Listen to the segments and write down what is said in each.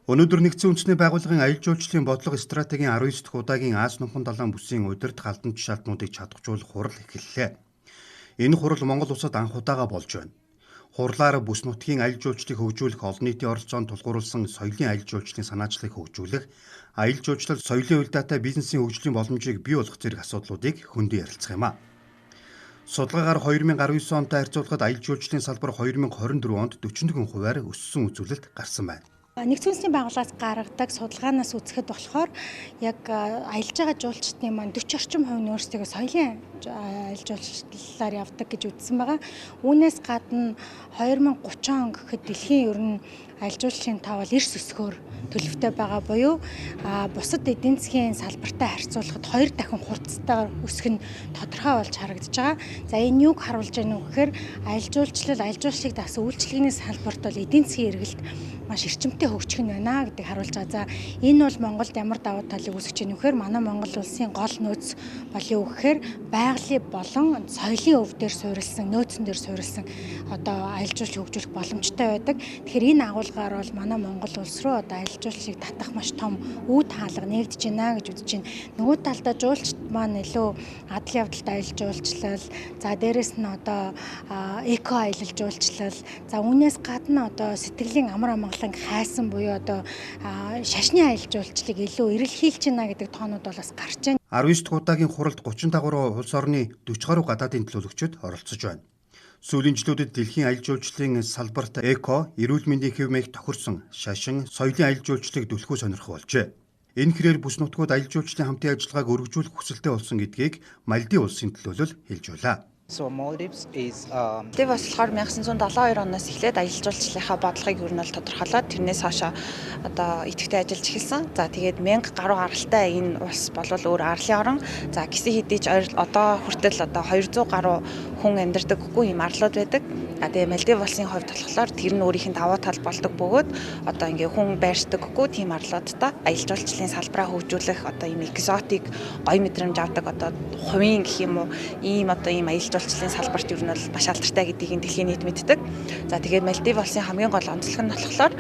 Өнөөдөр Нэгдсэн Үндэсний Байгууллагын аялал жуулчлалын бодлого стратегийн 19 дахь удаагийн Ази Номхон далайн бүсийн удирдах албан тушаалтнуудыг чадахжуулах хурал эхэллээ. Энэ хурал Монгол улсад анх удаага болж байна. Хурлаар бүс нутгийн аялал жуулчлалыг хөгжүүлэх, олон нийтийн оролцоонд тулгуурласан соёлын аялал жуулчлалын санаачлалыг хөгжүүлэх, аялал жуулчлал, соёлын уялдаатай бизнесийн хөгжлийн боломжийг бий болгох зэрэг асуудлуудыг хөндөн ярилцах юм а. Судалгаагаар 2019 онтой харьцуулахад аялал жуулчлалын салбар 2024 онд 44 хувиар өссөн үзүүлэлт гарсан байна. Нэгдсэн Үндэсний Байгууллагаас гаргадаг судалгаанаас үзэхэд болохоор яг аялж байгаа жуулчдын маань 40 орчим хувь нь өөрсдийгөө соёлын аялал жуулчлалаар явдаг гэж үзсэн байгаа. Үүнээс гадна 2030 он гэхэд дэлхийн ер нь аялал жуулчлалын тоо бол эрс өсгөөр төлөвтэй байгаа буюу бусад эдийн засгийн салбартай харьцуулахад 2 дахин хурцтайгаар өсөх нь тодорхой болж харагдаж байгаа. За, энэ юуг харуулж байна вэ гэхээр аялал жуулчлал, аялал жуулчлалыг дагасан үйлчилгээний салбарт бол эдийн засгийн эргэлт маш эрчимтэй хөгжих нь байна гэдгийг харуулж байгаа. За, энэ бол Монголд ямар давуу талыг үүсгэж байна вэ гэхээр манай Монгол улсын гол нөөц бол юу гэхээр байгалийн болон соёлын өв дээр суурилсан, нөөцөн дээр суурилсан одоо аялал жуулчлал хөгжүүлэх боломжтой байдаг. Тэгэхээр энэ агуулгаар бол манай Монгол улс руу одоо аялал жуулчлалыг татах маш том үе таалга нээгдэж байна гэж үзэж байна. Нөгөө талдаа жуулчид маань илүү адал явдалтай аялал жуулчлал, за, дээрэс нь одоо эко аялал жуулчлал, за, үүнээс гадна одоо сэтгэлийн амар амгалан хайсан буюу одоо шашны аялал жуулчлалыг илүү эрэлхийлж байна гэдэг тоонууд бол бас гарч байна. 19 дахь удаагийн хуралд 35 гаруй улс орны 40 гаруй гадаадын төлөөлөгчид оролцож байна. Сүүлийн жилүүдэд дэлхийн аялал жуулчлалын салбарт эко, эрүүл мэндийн хэв маяг тохирсон шашин, соёлын аялал жуулчлалыг түлхүү сонирхох болжээ. Энэ хэрээр бүс нутгууд аялал жуулчлалын хамтын ажиллагааг өргөжүүлэх хүсэлтэй болсон гэдгийг Малдив улсын төлөөлөл хэлж байлаа. So Maldives is Малдив болохоор 1972 оноос эхлээд аялал жуулчлалынхаа бодлогыг ер нь бол тодорхойлоод, тэрнээс хойшоо одоо идэвхтэй ажиллаж эхэлсэн. За, тэгээд 1000 гаруй аралтай энэ улс болвол өөр арлын орон. За, гэсэн хэдий ч одоо хүртэл одоо 200 гаруй хүн амьдардаггүй юм арлууд байдаг. А тэгээ Малдив улсын хувьд болохоор тэр нь өөрийнх нь давуу тал болдог бөгөөд одоо ингээ хүн байршдаггүй тийм арлуудтай аялал жуулчлалын салбараа хөгжүүлэх, одоо ийм exotic, гоё мэдрэмж авдаг, одоо хувийн гэх юм уу, ийм одоо ийм аялал жуулчлалын салбарт ер нь бол маш алдартай гэдгийг нь дэлхийн нийт мэддэг. За, тэгээд Малдив улсын хамгийн гол онцлог нь болохоор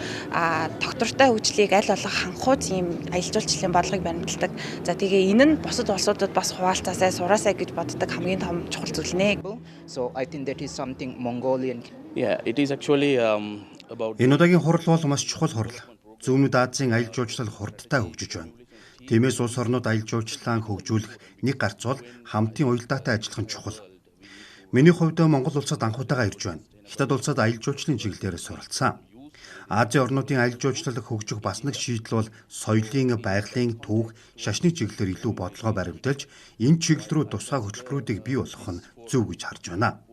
тогтвортой хөгжлийг аль болох хангахуйц ийм аялал жуулчлалын бодлогыг баримталдаг. За, тэгээ энэ нь бусад улсуудад бас хуваалцаасай, сураасай гэж боддог хамгийн том чухал зүйл нэ. So I think that is something Mongolian Yeah, it is actually about Энэ удаагийн хурал бол маш чухал хурал. Зүүн Азийн аялал жуулчлал хурдтай хөгжиж байна. Тиймээс улс орнууд аялал жуулчлалаа хөгжүүлэх нэг гарц бол хамтын уялдаатай ажиллах нь чухал. Миний хувьд Монгол улсад анх удаага ирж байна. Хятад улсад аялал жуулчлалын чиглэлээр суралцсан. Азийн орнуудын аялал жуулчлалыг хөгжих бас нэг шийдэл бол соёлын, байгалийн, түүх, шашны чиглэлээр илүү бодлогоо баримталж, энэ чиглэл рүү тусгай хөтөлбөрүүдийг бий болгох нь зөв гэж харж байна.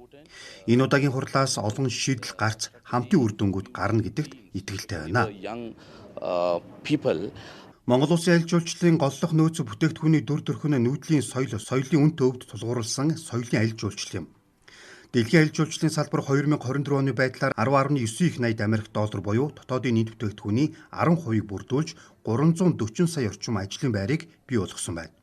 Энэ удаагийн хурлаас олон шийдэл гарц, хамтын үр дүнгүүд гарна гэдэгт итгэлтэй байна. Young people. Монгол улсын аялал жуулчлалын голлох нөөц бүтээгдэхүүний дүр төрх нь нүүдлийн соёл, соёлын үн төвд тулгуурласан соёлын аялал жуулчлал юм. Дэлхийн аялал жуулчлалын салбар 2024 оны байдлаар 10.9 их 80 Америк доллар буюу дотоодын нийт бүтээгдэхүүний 10%-ийг бүрдүүлж, 340 сая орчим ажлын байрыг бий болгосон байна.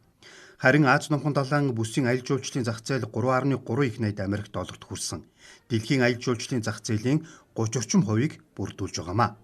Харин Ази Номхон далайн бүсийн аялал жуулчлалын зах зээл 3.3 их 80 Америк долларт хүрсэн. Дэлхийн аялал жуулчлалын зах зээлийн 30 орчим хувийг бүрдүүлж байгаамаа.